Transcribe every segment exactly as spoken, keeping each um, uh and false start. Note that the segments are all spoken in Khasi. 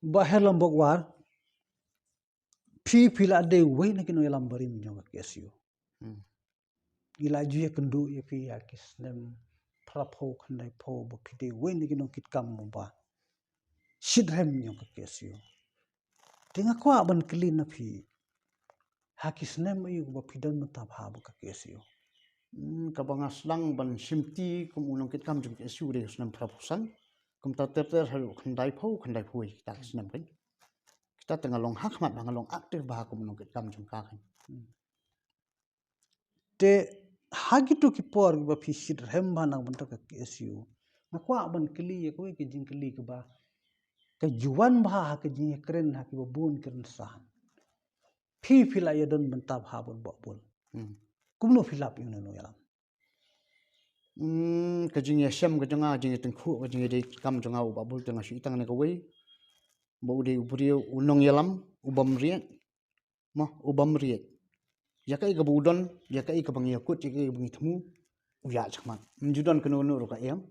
Bah Herlam Bokwar, phi phi la dei wei na ki nongïalam barim jong ka K S U. Hmm. Ngi la ju ïakynduh ïa phi ha ki snem phra phew khyndai phew ba phi dei wei na ki nongkitkam ba shitrhem jong ka K S U. Te nga kwah ban kylli na phi, ha ki snem aïu ba phi don mynta bha bad ka K S U? Hmm, kaba nga sdang ban shimti kum u nongkitkam jong ka K S U dei u snem phra phew san. Kumta ter ter haduh khyndai phew, khyndai phew kita ki snem kan. Kita te nga long ha khmat ba nga long active bha kum u nongkitkam jong ka kan. Hmm. Te ha kitu ki por kiba phi shitrhem bha na ka bynta ka K S U, nga kwah ban kylli ïa kawei ka jingkylli kaba ka ju wan bha ha ka jingïakren ha kiba bun ki rynsan. Phi phi la ïadon bynta bha bad u Bah Bull. Hmm. Kumno phi lap ïa u nongïalam? Hmm, ka jingïashem ka jong nga, jingïatyngkhuh, ka jingïadei kam jong nga u Bah Bull te nga shu i tang ne kawei. Ba u dei u briew u nongïalam, u bym rieh. Mo, u bym rieh. Ïa kaei kaba u don, ïa kaei kaba ngi ïakut, ïa kaei kaba ngi thmu, u ïaid shakhmat. Ym ju don kano kano ruh ka em.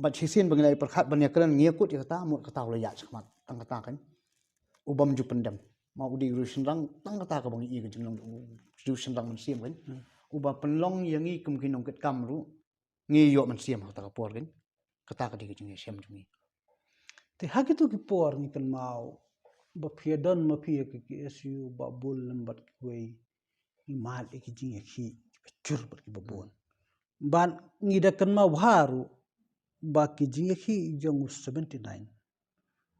Bad shisien ba ngi la ïa pyrkhat ban ïakren ngi ïakut ïa kata, mut kata u la ïaid shakhmat. Tang kata kan. U bym ju pyndem. Mo u dei u riewshynrang, tang kata kaba ngi i ka jinglong u riewshynrang mynsiem kan. Hmm. Uba pynlong ïa ngi kum ki nongkitkam ruh. Ngi ïoh mynsiem ha kata ka por kan. Kata ka dei ka jingïashem jong ngi. Te ha kitu ki por ngi kynmaw ba phi ïadon ma phi ha ka K S U, Bah Bull lem bad kiwei, ngi mad ïa ki jingïakhih kiba jur bad kiba bun. Bad ngi da kynmaw bha ruh ba ki jingïakhih jong u seventy nine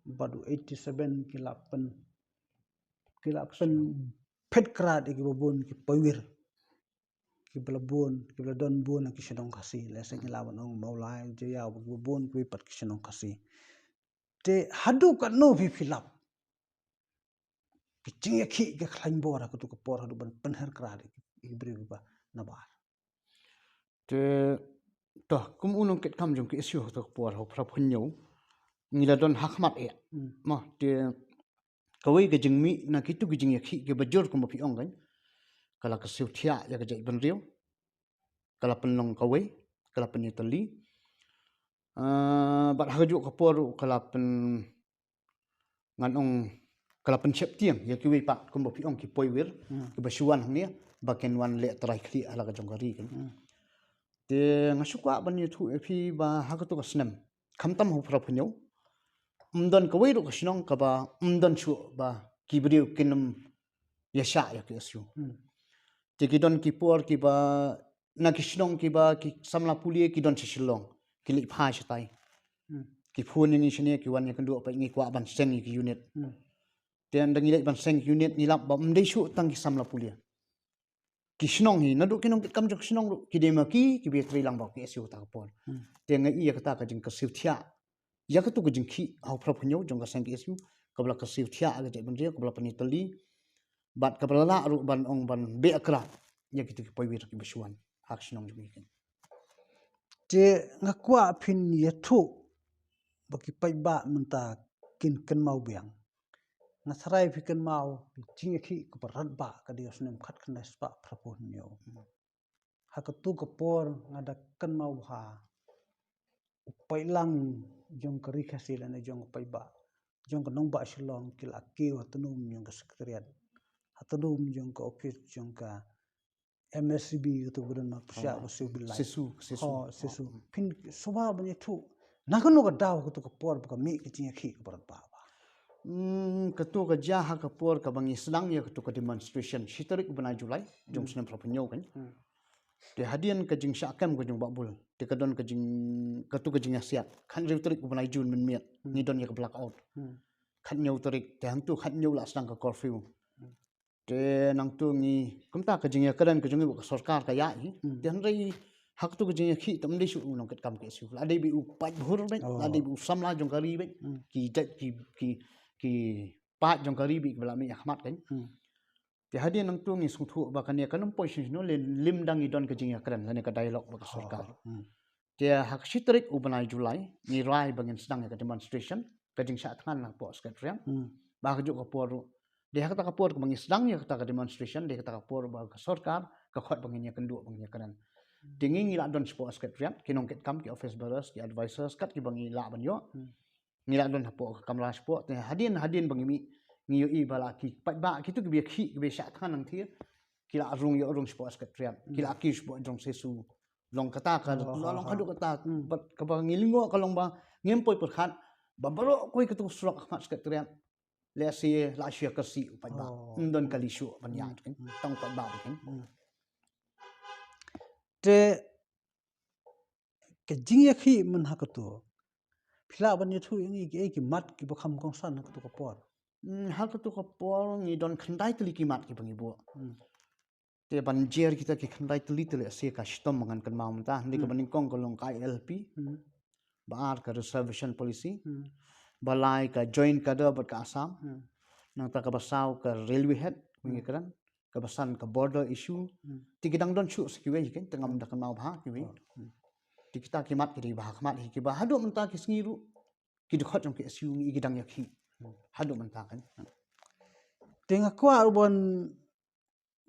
bad u eighty seven ki la pyn, ki la pynphet krad ïa kiba bun ki pawir. Kiba la bun, kiba la don bun ha ki shnong Khasi, lehse ngi lah ban ong Mawlai, Jaïaw, kiba bun kiba pat ki shnong Khasi. Te haduh katno phi phi lap ki jingïakhih ki khlaiñ bor ha katu ka por haduh ban pynher krad ïa ki briew kiba nabar? Te to kum u nongkitkam jong ka K S U ha katu ka por ha u phra phew hynñiew ngi la don ha khmat eh. Hmm. Mo te kawei ka jingmih na kitu ki jingïakhih kiba jur kumba phi ong kan. Ka la kyrsiew thiah ïa ka jaitbynriew. Ka la pynlong kawei, ka la pynïatylli. Ah, bad ha kajuh ka por ruh ka la pyn, ngan ong ka la pynsheptieng ïa kiwei pat kumba phi ong ki poiwir, hmm, kiba shu wan hangne ba kin wan leh trai khlieh ha la ka jong ka ri kan. Hmm. Te nga shu kwah ban ïathuh ïa phi ba ha katu ka snem, khamtam ha u phra phew hynñiew, ym don kawei ruh ka shnong kaba ym don shuh ba ki briew kin ym ïashah ïa ka K S U. Hmm. Te ki don ki por kiba na ki shnong kiba ki samla pule ki don sha Shillong, ki leit phai shatai. Hmm. Ki phone ïa ngi shane, ki wan ïakynduh, peit ngi kwah ban seng ïa ki unit. Hmm. Te ynda ngi leit ban seng ki unit ngi lap ba ym dei shuh tang ki samla pule. Ki shnong hi, naduh ki nongkitkam jong ki shnong ruh, ki dei ma ki, kiba ïatrei lang bad ka K S U ha kata ka por. Hmm. Te nga i ïa kata ka jingkyrsiew thiah ïa katu ka jingkhih ha u phra phew hynñiew jong ka seng K S U, kaba la kyrsiew thiah ïa ka jaitbynriew, kaba la pynïatylli, bad kaba la lah ruh ban ong ban beh krad ïa kitu ki poiwir kiba shu wan ha ka shnong jong ngi kan. Te nga kwah phin ïathuh ba ki paidbah mynta kin kynmaw biang. Nga tharai phi kynmaw ka jingïakhih kaba radbah ka dei u snem khatkhyndai spah phra phew hynñiew. Hmm. Ha katu ka por nga da kynmaw bha u paidlang jong ka ri Khasi lane jong ka paidbah, jong ka nongbah Shillong ki la kiew ha tnum jong ka Secretariat, ha tnum jong ka office jong ka M S C B, katu ba don ma pyrshah, oh, ka Civil Line. Sesu, Sesu. Oh, Sesu. Oh. Phin sngewbha ban ïathuh na kano ka daw katu ka por ba ka mih ka jingïakhih kaba radbah? Hmm, katu ka jia ha ka por kaba ngi sdang ïa katu ka demonstration, shi tarik u bnai July jong, hmm, snem phra phew hynñiew kan. Hmm. Te hadien ka jingshah kem ka jong Bah Bull, te ka don ka jing, katu ka jingïasiat. Khathynriew tarik u bnai June mynmiet, hmm, ngi don ïa ka blackout. Hmm. Khathynñiew tarik, te hangtu khathynñiew la sdang ka curfew. Hmm. Te nangtu ngi, kumta ka jingïakren ka jong ngi bad ka sorkar ka ïaid hi. Hmm. Te hynrei ha katu ka jingïakhih te ym dei shuh u nongkitkam K S U. La dei beit u paidbah beit, oh, la dei beit u samla jong ka ri beit. Hmm. Ki jait ki, ki, ki paid jong ka ri beit kiba la mih ha khmat kan. Hmm. Te hadien nangtu ngi sngewthuh ba kane kan ym poi shuh shuh lei lymda ngi don ka jingïakren lane ka dialogue bad ka, oh, sorkar. Hmm. Te ha ka shi tarik u bnai July ngi rai ba ngin sdang ïa ka demonstration, ka jingshah thngan na ka por Secretariat. Hmm. Ba ha kajuh ka por ruh, dei ha kata ka por kaba ngi sdang ïa kata ka demonstration, dei ha kata ka por ba ka sorkar ka khot ba ngin ïakynduh, ba ngin ïakren. Hmm. Te ngi ngi la don shapoh Secretariat, ki nongkitkam, ki office bearers, ki advisors, kat kiba ngi lah ban ïoh. Hmm. ngi la don hapoh ka kamra shapoh, te hadien hadien ba ngi mih, ngi ïohi ba la ki paidbah kitu kiba ïakhih, kiba ïashah thngan hangthie, ki la rung ïoh rung shapoh secretariat, ki la kiew shapoh jrong sesu long kata ka, long haduh kata. Bad kaba ngi lyngngoh ka long ba ngim poi pyrkhat ba baroh kawei katu ka surok ha khmat secretariat, lehse la shu ïa kyrsiew u paidbah. Ym don kali shuh ban ïaid, tang u paidbah ba kin. Te ka jingïakhih mynta ha katu, phi lah ban ïathuh ïa ngi kiei ki mat kiba kham kongsan ha katu ka por? Hmm, ha katu ka por ngi don khyndai tylli ki mat kiba ngi buh. Te ban jer kita ki khyndai tylli te lehse ka shitom ba ngan kynmaw mynta, hynrei kaba nyngkong ka long ka I L P, ba ar ka reservation policy, ba lai ka joint cadre bad ka Assam, nangta kaba saw ka railway head, ngi kren, kaba san ka border issue, te ki dang don shuh sa kiwei, kin, te ngam da kynmaw bha kiwei. Te kita ki mat ki dei ba ha khmat hi, kiba haduh mynta ki sngi ruh ki dkhot jong ki S U ngi ki dang ïakhih haduh mynta, kan. Te nga kwah ruh ban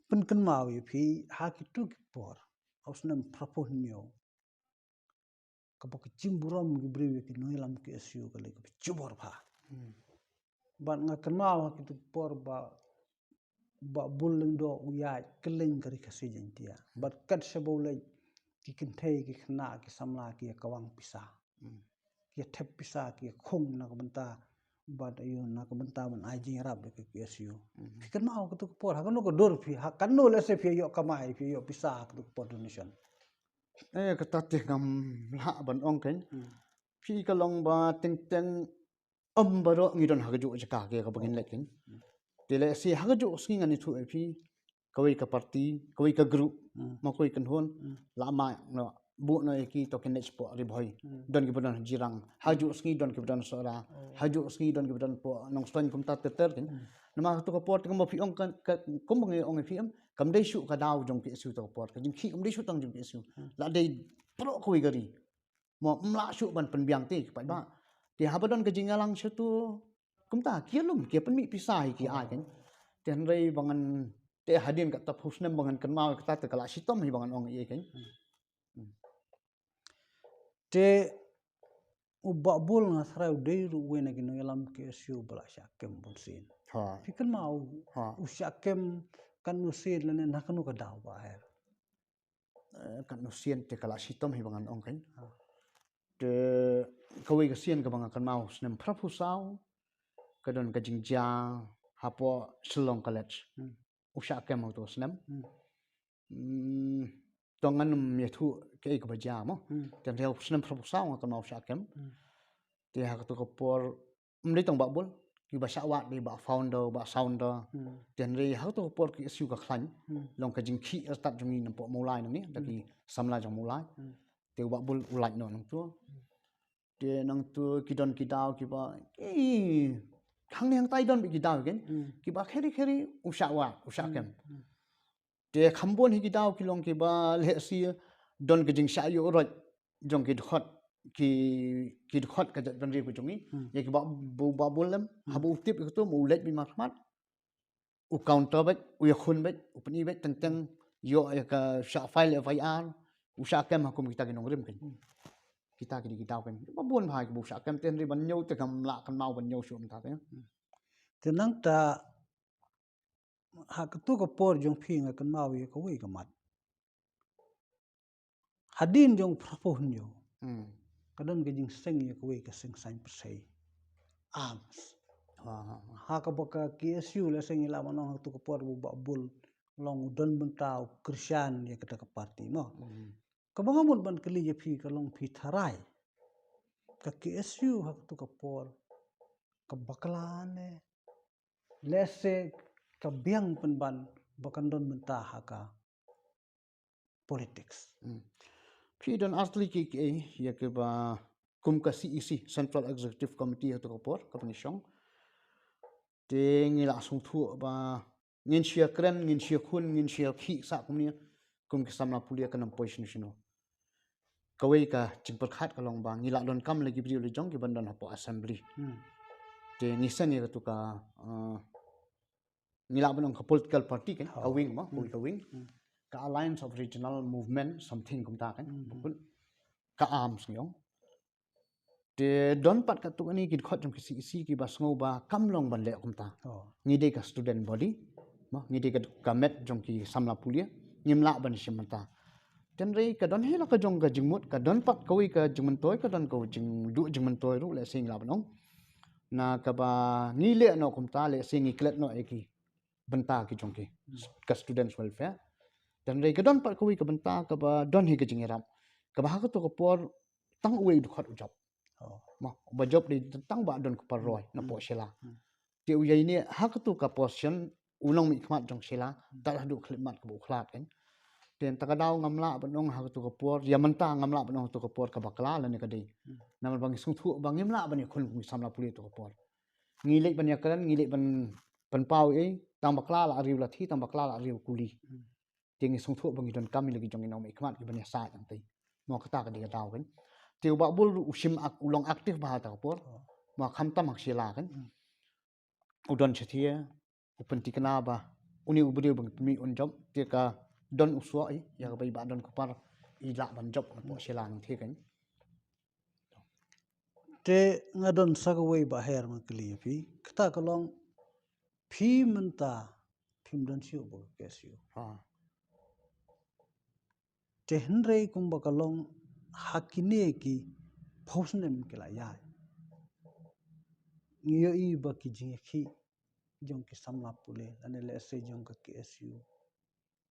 pynkynmaw ïa phi, ha kitu ki por, ha u snem phra phew hynñiew, kaba ka jingburom ki briew ïa ki nongïalam ki S U ka lei kaba jubor bha. Bad nga kynmaw ha kitu ki por ba Bah Bull Lyngdoh u ïaid kylleng ka Ri Khasi Jaiñtia. Bad kat shaba u leit, ki kynthei, ki khynnah, ki samla ki ïa kawang pisa, ki ïa thep pisa, ki ïa khung na ka bynta, bad ïa na ka bynta ban ai jingïarap ïa ka K S U. Phi kynmaw katu ka por, ha kano ka dur phi, ha kano lehse phi ïoh kamai, phi ïoh pisa ha katu ka por donation? Eh, kata te ngam lah ban ong, kan. Phi, ka long ba teng teng ym baroh ngi don ha kajuh ka jaka kaba ngin leit, kan. Te lehse ha kajuh ka sngi ngan ïathuh ïa phi, kawei ka party, kawei ka group, ma kawei ka kynhun, la mih noh, buh noh ïa ki, to kin leit shapoh Ri Bhoi. Don kiba don ha Jirang, ha kajuh ka sngi don kiba don Sohra, ha kajuh ka sngi don kiba don hapoh Nongstoiñ, kumta ter ter, kan. Namar katu ka por te kumba phi ong, kan, ka, kumba ngi ong ïa phi, em, kam dei shuh ka daw jong ki S U katu ka por, ka jingkhih kam dei shuh tang jong ki S U. La dei baroh kawei ka ri. Mo, ym lah shuh ban pynbiang te ki paidbah. Te haba don ka jingïalang shatu, kumta ki ïalum, ki ïa pynmih pisa hi, ki ai, kan. Te hynrei ba ngan, te hadien kata phew snem ba ngan kynmaw kata te ka la shitom hi ba ngan ong ei, kan. Te u Bah Bull, nga tharai u dei ruh uwei na ki nongïalam ki S U ba la shah kem bunsien. Ha. Phi kynmaw u shah kem katno sien lane na kano ka daw, Bah Her? Eh, katno sien te ka la shitom hi ba ngan ong, kan. Te kawei ka sien kaba nga kynmaw, snem phra phew saw, ka don ka jingjia hapoh Shillong College. U shah kem ha uto u snem. Hmm, to ngan ym ïathuh kaei kaba jia mo. Te hynrei snem phra phew saw nga kynmaw u shah kem. Te ha katu ka por ym dei tang Bah Bull, kiba shah wad dei Bah Founder, Bah Sounder. Te hynrei ha katu ka por ki S U ka khlaiñ, long ka jingkhih artat jong ngi napoh Mawlai nangne, da ki samla jong Mawlai. Te u Bah Bull u lait noh nangto. Te nangto ki don ki daw kiba, eh, hangne hangtai don beit ki daw, kan. Kiba kheri kheri u shah wad, u shah kem. Te kham bun hi ki daw ki long kiba lehse don ka jingshah ïuh roit jong ki dkhot, ki, ki dkhot ka jaitbynriew ka jong ngi. Ïa ki Bah Bu-, Bah Bull, em, haba u tip ïa katu, u leit beit markhmat, u counter beit, u ïakhun beit, u pyni beit, teng teng ïoh ïa ka shah file F I R, u shah kem ha kum kita ki nongrim, kan. Kita ki dei ki daw, kan. Ba bun bha kiba u shah kem, te hynrei ban ñiew te ngam lah kynmaw ban ñiew shuh mynta te. Te nangta ha katu ka por jong phi nga kynmaw ïa kawei ka mat. Hadien jong phra phew hynñiew, ka don ka jingseng ïa kawei ka seng saiñ pyrthei, arms. Ha kaba ka K S U, lehse ngi lah ban ong ha katu ka por ba u Bah Bull long u don bynta, u kyrshan ïa kata ka party mo. Kaba nga mut ban kylli ïa phi ka long, phi tharai ka K S U ha katu ka por ka bakla ne lehse ka biang pynban ba kan don bynta ha ka politics? Phi, don ar tylli ki, ki, ïa kiba kum ka C E C, Central Executive Committee, ha katu ka por kaba ngi shong. Te ngi la sngewthuh ba ngin shu ïakren, ngin shu ïakhun, ngin shu ïakhih sah kumne kum ki samla pulit, kan ym poi shano shano. Kawei ka jingpyrkhat ka long ba ngi la donkam la ki briew la jong kiban don hapoh assembly. Te ngi seng ïa katu ka, eh, ngi lah ban ong ka political party, kan, ka wing mo, kawei ka wing. Ka Alliance of Regional Movement something kumta, kan. Bakut. Ka arms ngi ong. Te don pat katto katne ki dkhot jong ki C E C kiba sngew ba kam long ban leh kumta. Ngi dei ka student body, mo, ngi dei ka, ka met jong ki samla pule, ngim lah ban shim bynta. Tangba ka don hi la ka jong ka jingmut, ka don pat kawei ka jingmyntoi, ka don ka jingduh jingmyntoi ruh, lehse ngi lah ban ong. Na kaba ngi leh noh kumta, lehse ngi klet noh ïa ki bynta ki jong ki, ka students welfare. Tangba ka don pat kawei ka bynta kaba don hi ka jingïarap, kaba ha kato ka por tang uwei u dkhot u jop. Mo, ba jop dei tang ba don ka paroi napoh Shella. Te u ïaineh ha kato ka position, u nongmihkhmat jong Shella, tad haduh khyllipmat kaba u khlad kan. Te ta ka daw ngam lah ban ong ha kato ka por, ïa mynta ngam lah ban ong ha kato ka por kaba kla lane ka dei. Namar ba ngi sngewthuh ba ngim lah ban ïakhun kum ki samla pule ha kato ka por. Ngi leit ban ïakren, ngi leit ban pynpaw ei, tang bakla la riew la thie, tang bakla la riew kuli. Te ngi sngewthuh ba ngi donkam ïa la ki jong ngi nongmihkhmat kiban ïasaid hangtei. Mo, kata ka dei ka daw kan. Te u Bah Bull ruh u shim ak, u long active bha ha kata ka por. Mo, khamtam ha ka Shella kan. U don shathie, u pynthikna ba une u briew ba ngi pynmih un jop, te ka don u soh ei ïa kaba i Bah Donkupar i lah ban jop napoh Shella nangthie kan. Te nga don sa kawei ba her ban kylli ïa phi. Kata ka long, phi mynta phim don shuh bad ka K S U. Te hynrei kumba ka long, ha kine ki phew snem ki la ïaid, ngi ïohi ba ki jingïakhih jong ki samla pule lane lehse jong ka K S U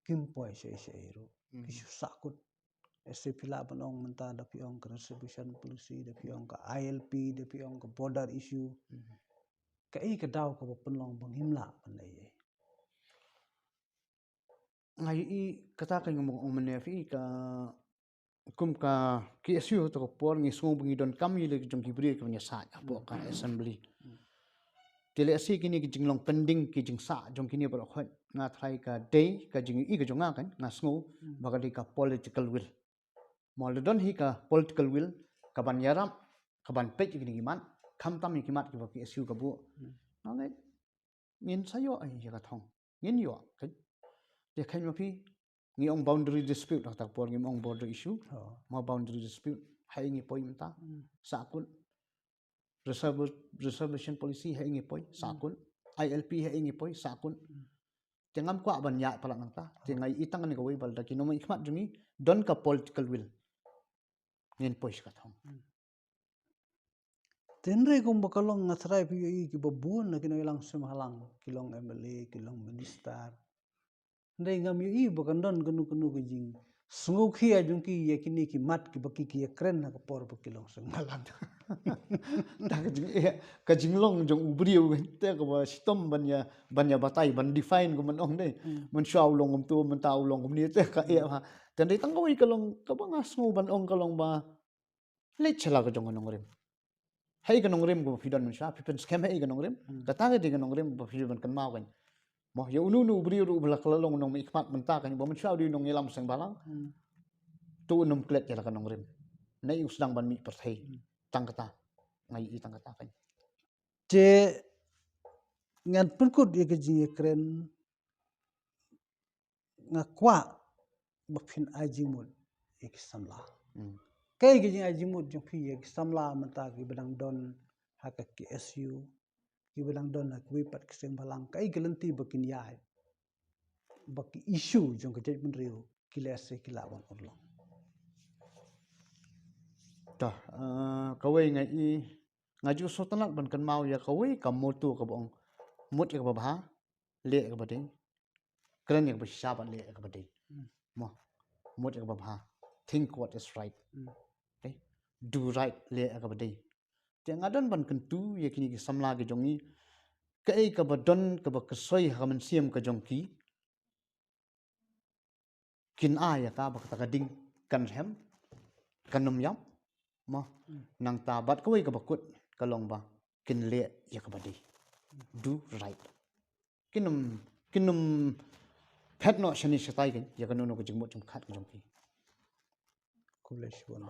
kim poi shaei shaei ruh. Ki shu sahkut. Lehse phi lah ban ong mynta, da phi ong ka reservation policy, da phi ong ka I L P, da phi ong ka border issue. Kaei ka daw kaba pynlong ba ngim lah ban leh ei? Nga ïohi kata ka, ngam ong mynne phi, ka kum ka K S U ha kata ka por ngi sngew ba ngi donkam ïa la ki jong ki briew kiban ïasaid hapoh ka assembly. Te lehse kine ki jinglong pending, ki jingsah jong kine baroh khoit, nga tharai ka dei ka jingïohi ka jong nga kan, nga sngew ba ka dei ka political will. Mo, lada don hi ka political will kaban ïarap, kaban peit ïa kine ki mat, khamtam ïa ki mat kiba K S U ka buh, nga ngeit ngin sa ïoh ïa ka thong. Ngin ïoh kan. Te kheiñ ma phi, ngi ong boundary dispute ha kata ka por, ngim ong border issue. Mo, boundary dispute, haei ngi poi mynta? Sahkut. Reserv-, reservation policy, haei ngi poi? Sahkut. I L P, haei ngi poi? Sahkut. Te ngam kwah ban ïaid palat nangta. Te nga ïohi tang kane kawei, ba lada ki nongmihkhmat jong ngi don ka political will, ngin poi sha ka thong. Te hynrei kumba ka long, nga tharai phi ïohi kiba bun na ki nongïalam seng bhalang, ki long M L A, ki long minister. Hynrei ngam ïohi ba kan don kano kano ka jingsngewkhia jong ki ïa kine ki mat kiba ki, ki ïakren ha ka por ba ki long seng bhalang. Ta ka jing, eh, ka jinglong jong u briew te kaba shitom ban ïa, ban ïa batai, ban define, kumban ong dei. Mynshuwa u long kumto, mynta u long kumne, te ka eh ha. Te hynrei tang kawei ka long kaba nga sngew ban ong ka long ba leit sha la ka jong ka nongrim. Haei ka nongrim kaba phi don mynshuwa, phi pynskhem haei ka nongrim? Kata ka dei ka nongrim ba phi ban kynmaw kan. Mo, ïa uno uno u briew ruh ba la ka la long nongmihkhmat mynta kan, ba mynshuwa u dei u nongïalam seng bhalang, to un ym klet ïa la ka nongrim. Naei u sdang ban mih pyrthei. Tang kata. Nga ïohi tang kata kan. Te ngan pynkut ïa ka jingïakren, nga kwah ba phin ai jingmut ïa ki samla. Kaei ka jingai jingmut jong phi ïa ki samla mynta kiba dang don ha ka K S U, kiba dang don ha kiwei pat ki seng bhalang, kaei ka lynti ba kin ïaid, ba ki issue jong ka jaitbynriew ki lehse ki lah ban urlong? Ta, eh, kawei nga i, nga ju sngewtynnat ban kynmaw ïa kawei ka motto kaba ong, mut ïa kaba bha, leh ïa kaba dei, kren ïa kaba shisha bad leh ïa kaba dei. Mo, mut ïa kaba bha, think what is right. Okay? Do right, leh ïa kaba dei. Te nga don ban kyntu ïa kine ki samla ki jong ngi, kaei kaba don kaba kyrsoi ha ka mynsiem ka jong ki, kin ai ïa ka ba kata ka ding kan rhem, kan ym ïap. Mo, nangta bad kawei kaba kut ka long ba kin leh ïa kaba dei. Do right. Kin ym, kin ym phet noh shane shatai kan ïa kano kano ka jingmut jingpyrkhat ka jong ki. Khublei shibun.